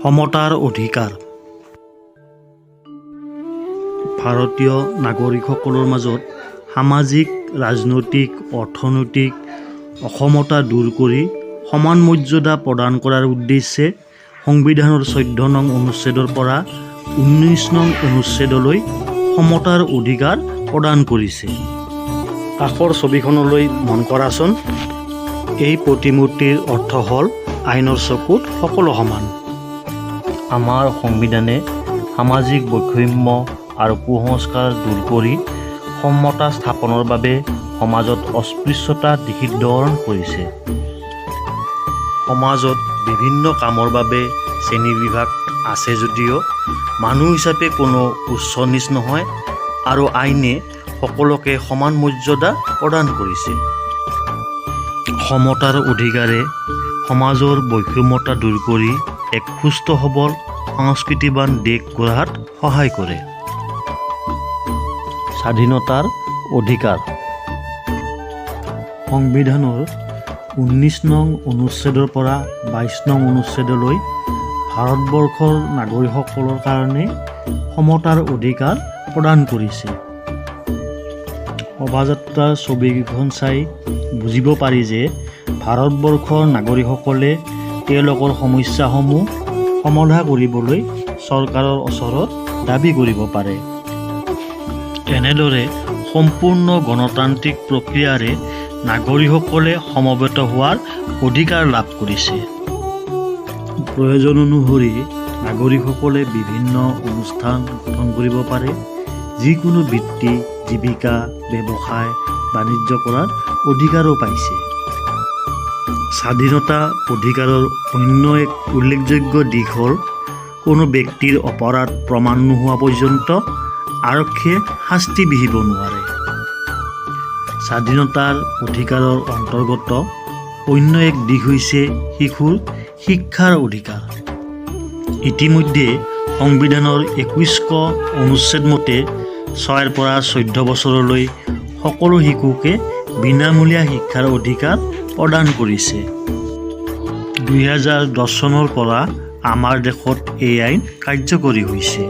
সমতাৰ অধিকাৰ। ভাৰতীয় নাগৰিকসকলৰ মাজত সামাজিক, ৰাজনৈতিক, অৰ্থনৈতিক অসমতা দূৰ কৰি সমান মৰ্যাদা প্ৰদান কৰাৰ উদ্দেশ্যে সংবিধানৰ 14 নং অনুচ্ছেদৰ পৰা 19 নং অনুচ্ছেদলৈ সমতাৰ অধিকাৰ প্ৰদান কৰিছে। কাষৰ ছবিখনলৈ মন কৰাচোন। এই প্ৰতিমূৰ্তিৰ অৰ্থ হ'ল আইনৰ চকুত সকলো সমান। আমাৰ সংবিধানে সামাজিক বৈষম্য আৰু কুসংস্কাৰ দূৰ কৰি সমতা স্থাপনৰ বাবে সমাজত অস্পৃশ্যতা নিষিদ্ধকৰণ কৰিছে। সমাজত বিভিন্ন কামৰ বাবে শ্ৰেণী বিভাগ আছে যদিও মানুহ হিচাপে কোনো উচ্চ নীচ নহয় আৰু আইনে সকলোকে সমান মৰ্যাদা প্ৰদান কৰিছে। সমতাৰ অধিকাৰে সমাজৰ বৈষম্যতা দূৰ কৰি এক সুস্থ, সবল, সংস্কৃতিবান দেশ গঢ়াত সহায় কৰে। স্বাধীনতাৰ অধিকাৰ। সংবিধানৰ 19 নং অনুচ্ছেদৰ পৰা 22 নং অনুচ্ছেদলৈ ভাৰতবৰ্ষৰ নাগৰিকসকলৰ কাৰণে সমতাৰ অধিকাৰ প্ৰদান কৰিছে। শোভাযাত্ৰাৰ ছবিকেইখন চাই বুজিব পাৰি যে ভাৰতবৰ্ষৰ নাগৰিকসকলে তেওঁলোকৰ সমস্যাসমূহ সমাধা কৰিবলৈ চৰকাৰৰ ওচৰত দাবী কৰিব পাৰে। এনেদৰে সম্পূৰ্ণ গণতান্ত্ৰিক প্ৰক্ৰিয়াৰে নাগৰিকসকলে সমবেত হোৱাৰ অধিকাৰ লাভ কৰিছে। প্ৰয়োজন অনুসৰি নাগৰিকসকলে বিভিন্ন অনুষ্ঠান গঠন কৰিব পাৰে। যিকোনো বৃত্তি, জীৱিকা, ব্যৱসায়, বাণিজ্য কৰাৰ অধিকাৰো পাইছে। স্বাধীনতা অধিকাৰৰ অন্য এক উল্লেখযোগ্য দিশ হ'ল কোনো ব্যক্তিৰ অপৰাধ প্ৰমাণ নোহোৱা পৰ্যন্ত আৰক্ষীয়ে শাস্তি বিহিব নোৱাৰে। স্বাধীনতাৰ অধিকাৰৰ অন্তৰ্গত অন্য এক দিশ হৈছে শিশুৰ শিক্ষাৰ অধিকাৰ। ইতিমধ্যে সংবিধানৰ 21 ক অনুচ্ছেদ মতে 6ৰ পৰা 14 বছৰলৈ সকলো শিশুকে বিনামূলীয়া শিক্ষাৰ অধিকাৰ প্ৰদান কৰিছে। 2010 চনৰ পৰা আমাৰ দেশত এই আইন কাৰ্যকৰী হৈছে।